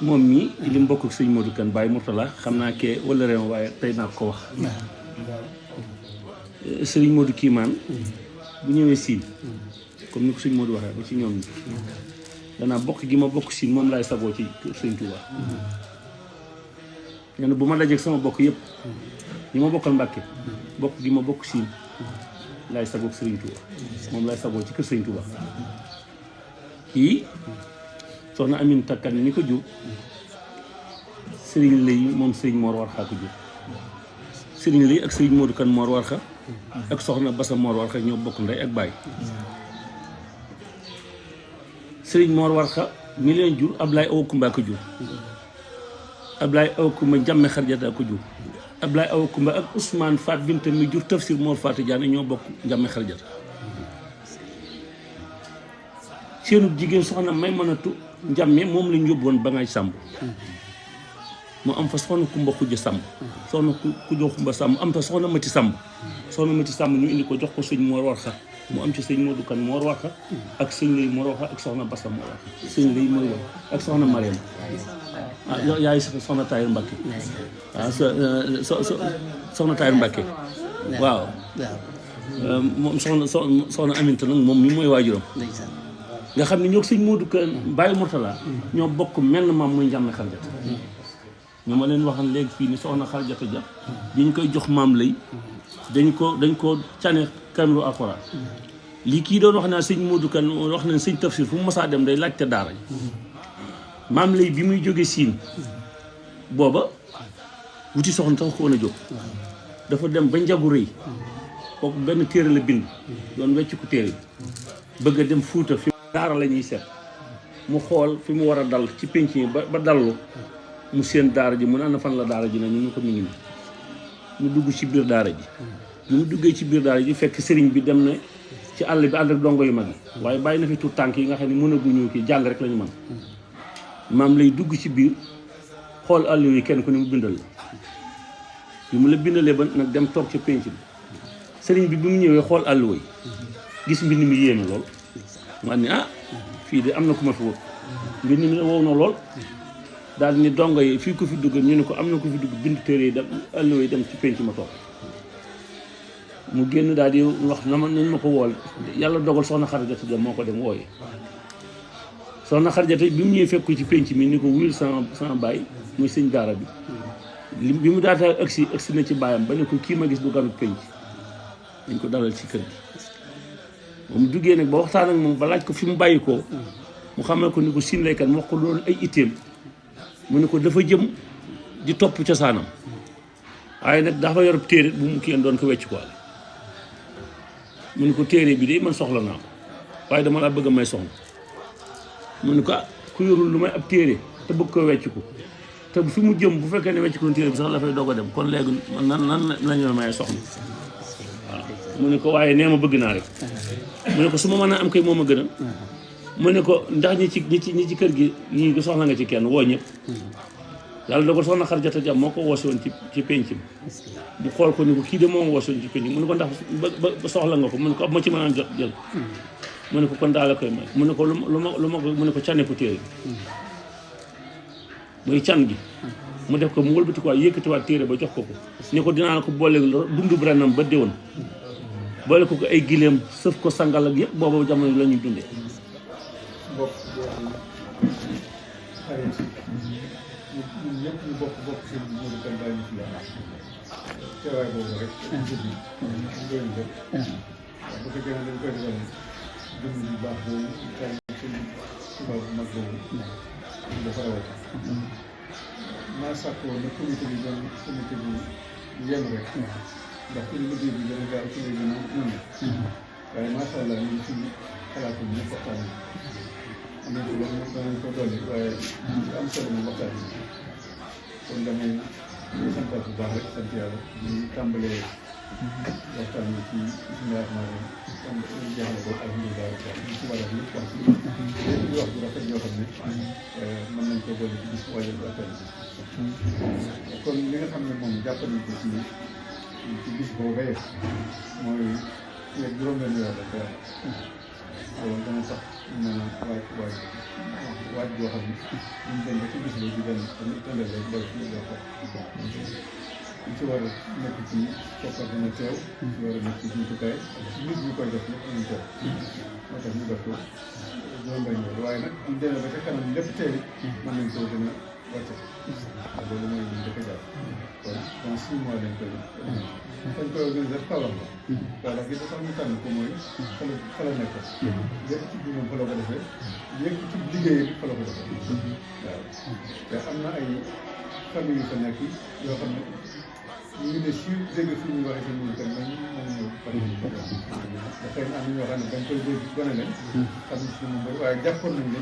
moom mi li mu bokk ak sëñ Modou Kane Baye Mourtala xam naa kee wala réew waaye tey naa ko wax sëriñ Modou Kiimaan bu ñëwee siin comme ni ko sëñ Modou waxee ba ci ñoom ñi danaa bokk gi ma bokk siin moom laay sagoo ci sëñ Touba nee na bu ma dajeeg sama bokk yëpp ñi ma bokkal Mbàkke bokk gi ma bokk siin laay sagoo sëriñ Touba moom laay sagoo ci kër sëriñ Touba kii soxna Aminta Kane ni ko jur sëriñ lay moom sëriñ Mor Warxa ko jur sëriñ lay ak sëriñ Modou Kane Mor Warxa ak soxna Bassa Mor Warxa ñoo bokk ndey ak baay sëriñ Mor Warxa mi leen jur Ablaye Awa Kumba ko jur Ablaye Awa Kumba Njàmme Xarjata ko jur Ablaye Awa Kumba ak Ousmane Fat Binta mi jur Tafsir Mor Fatou Diané ñoo bokk Njàmme Xarjata seenu jigéen soxna may mënatu Njàmme moom lañ yóbboon ba ngay sàmb mu am fa soxna Kumba Xujja Sàmb soxna Xujja Kumba Sàmb am fa soxna Mati Sàmb soxna Mati Sàmb ñu indi ko jox ko sëñ Mor Warxa mu am ci sëñ Modou Kane Mor Warxa ak sëñ Lay Mor Warxa ak soxna Bassa Mor Warxa sëñ Lay mooy wax ak soxna Mariam yaay soxna Taayir Mbàkke waaw soxna Taayir Mbàkke waaw moom soxna Aminta nag moom mi mooy waajuram nga xam ne ñoo sëñ Modou Kane Baye Mourtala ñoo bokk menn maam muy Njàmme Xarjata ñu ma leen waxan léegi fii ni soxna Xarjata ja diñ koy jox maam lay dañ ko cane kamilu alxuraan lii kii doon wax naa sëñ Modou Kane wax nañ sëñ Tafsir fu mu masaa dem day laajte daara ji maam lay bi muy jóge siin booba wuti soxna tax ko woon a jóg dafa dem ba njagu rëy kooku benn téere la bind doon wecc ko téere bi bëgg a dem Fuuta fi daara la ñuy seet mu xool fi mu war a dal ci pénc yi ba dallu mu seen daara ji mu ne ana fan la daara ji na ñu ko mi ngi nii mu dugg ci biir daara ji ñu mu duggee ci biir daara ji fekk sëriñ bi dem na ci àll bi ànd ak dongo yu mag yi waaye bàyyi na fi tuut tànk yi nga xam ne mënaguñu kii jàng rek la ñu mën maam lay dugg ci biir xool àll yi kenn ku ne mu bindal la bi mu la bindalee ba nag dem toog ci pénc bi sëriñ bi mu ñëwee xool àll yi gis mbind mi yéeme lool mu ànd ni fii de am na ku ma fi wut mbind mi wow na lool daal ni dongo yi fii ko fi dugg ñu ne ko am na ko fi dugg bind téere yi dem àll yi dem ci pénc ma toog mu génn daal di wax nañ ma ko wool yàlla dogal soxna Xarjata ja moo ko dem wooye soxna Xarjata bi mu ñëwee fekku ci pénc mi ni ko wuyul sama baay muy sëñ daara bi mu daata agsi na ci baayam ba ne ko kii ma gis du ganu pénc dañ ko dalal ci kër gi moom duggee nag ba waxtaan ak moom ba laaj ko fi mu bàyyi ko mu xamal ko ni ko siin laykat mu wax ko loolu ay itteem mu ne ko dafa jëm di topp cosaanam waaye nag dafa yor téere bu mu kii doon ko wecc ko ale mu ne ko téere bi de man soxla naa ko waaye dama laa bëgg a may soxna mu ne ko ku yorul lu may ab téere te bëgg ko wecc ko te fi mu jëm bu fekkee ne wecc ko téere bi sax la fay doog a dem kon léegi nan lañu la may soxna waaw mu ne ko waaye nee ma bëgg naa rek mu ne ko su ma mën a am kay moom a gënal mu ne ko ndax ñi ci kër gi ñii soxla nga ci kenn woo ñëpp yàlla dogal soxna Xarjata ja moo ko woosi woon ci penc mu xool ko ni ko kii de moo ma woosi woon ci penc mu ne ko ndax ba soxla nga ko mu ne ko ab ma ci mën a jot jël mu ne ko kon daal la koy may mu ne ko lu ma mu ne ko cane ko téere bi muy can gi mu def ko mu wëlbati ko yëkkatiwaat téere ba jox ko ni ko dinaa la ko boole dundu brenam ba déwén boole ko ay gileem sëf ko sangal ak yëpp boobu jamono la ñuy dundee ñun ñëpp ñu bokk seen Modou Kane Baye Mourtala teewaay boobu rek jubbi doy na lépp waaw bu fekkee ne dañ koy defal jëmm bu baax boobu tey seen tubaab bu mag boobu dafa rawati maa sàkkoo na comité bi doon comité bu yem rek ndax ci liggéey bi dana gaaw ci léegi noonu waaye macha allah ñu ngi ci xalaatu ñëpp waxtaan am nañ ko loolu danañ ko dolli waaye li am solo mu waxtaan bi kon damay santaat bu baax rek sant yàlla ñu tàmbalee waxtaan bi ci bismillah rahmaan rahim jeexale ko alhamdulilah ñu ci war a yëpp wax ci wax bu rafet yoo xam ne mën nañ ko dolli ci bis waajal bu affaire bi kon li nga xam ne moom jàpp nañ ko ci bis boobee mooy yeeg juróom-benn weer rek loolu dana tax mën a waaj boo xam ne ñu dem ba ci bis bi di dem tëndal rek ba ci jox ko li ci war a nekk ci koppar dana teew li ci war a nekk ci jumtukaay nit ñi koy def lépp ñu teew moo tax ñu def ko doon bañ waaye nag ñu demee ba ca kanam lépp teew mën nañ koo gën a wàcce loolu mooy li ñu dëkk daal kon dans 6 mois lañ koy dañ koy organisé Kaolack la Kaolack gi dafa ñu tànn ko mooy fa la nekk lépp ci bi moom fa la ko defee lépp ci liggéey bi fa la ko defee waaw te am na ay famille yu fa nekk yoo xam ne ñu ngi ne si dégg fi ñu waxee seen kan mais mën nañu famille dafay am na ñoo xam ne dañ koy dégg gone leen xam ne si moom waaye jàppoon nañ leen